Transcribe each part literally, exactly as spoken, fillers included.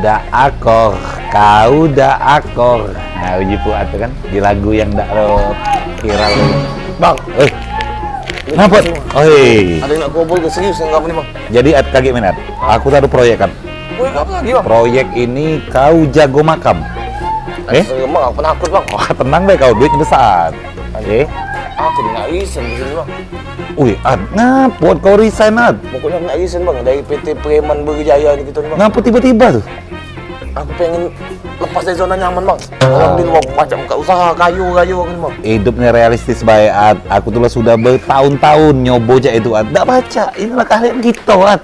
Dak akor, kau dak akor. Nah, Uji Fuad tu kan, di lagu yang dak lo viral tu. Bang. Eh. Kenapa? Oi. Ada yang nak kumpul ke serius yang kamu ni, Bang? Jadi, At, kagek minat. Aku tak ada proyek, kan? Proyek apa lagi, Bang? Proyek ini kau jago makam. Eh? Bang, aku penakut, Bang. Wah, tenang deh kau, duit besar. Eh? Aku ni nak resign di sini, Bang. Ui, At, ngapo kau resign, At? Pokoknya aku nak resign, Bang, dari P T Preman Berjaya ni kita ni, Bang. Ngapo tiba-tiba tu? Aku pengen lepas dari zona nyaman, Bang. Orang di luar macam buka usaha, kayu, kayu aku ni, Bang. Hidup ni realistis bae, At. Aku tu lah sudah bertahun-tahun nyobo cak itu, At. Dak pacak, inilah keahlian kita, At.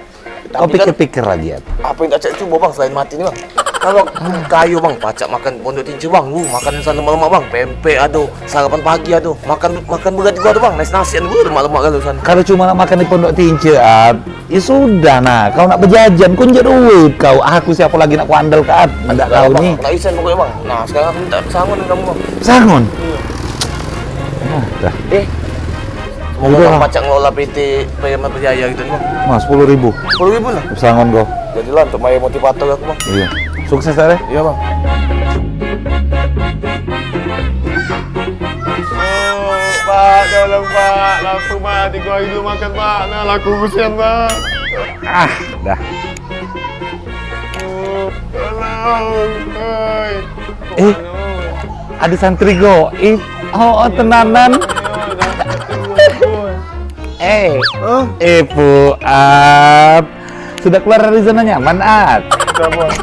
Kau pikir-pikir lagi, At. Apa yang tak cak cuba, Bang, selain mati ni, Bang? Kalau kayu, Bang, pacak makan pondok tinja, Bang. Uh, makan yang lemak-lemak, Bang. Pempek ado, sarapan pagi ado. Makan makan berat juga tu, Bang. Nasi nasi ado, lemak-lemak kalau sana. Kalau cuma nak makan di pondok tinja, At, ya sudah nah. Kau nak bejajan, kau njak duit kau. Aku siapa lagi nak kuandalke, At? Ndak kau ni. Nak resign pokoknya, Bang. Nah, sekarang aku minta pesangon dari kamu, Bang. Pesangon? Iya. Ah, dah. Eh, semoga Bang pacak ngelola P T Preman Berjaya gitu nih, Bang. Nah, sepuluh ribu. Sepuluh ribu lah. Pesangon kau. Jadilah untuk main motivator aku, Bang. Iya. Sukses, Are. Iya, Bang. Oh, Pak, tolong, Pak. Laku, Pak. Tiga hari belum makan, Pak. Nah, laku kesian, Pak. Ah, dah. Oh, tolong, oi. Eh, ada santri goib. Oh, oh, tenanan. Eh, eh, Fuad. Sudah keluar dari zona nyaman, At? Sudah, Bos.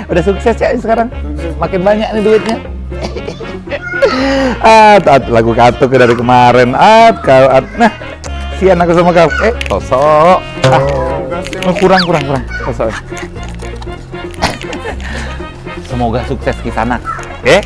Udah sukses ya sekarang? Sukses. Makin banyak nih duitnya. At, At, lagu katuk dari kemarin. At, kau, At. Nah, sian aku sama kau. Eh, sosok. Ah, kurang, kurang, kurang. Sosok. Semoga sukses kisanak. Eh?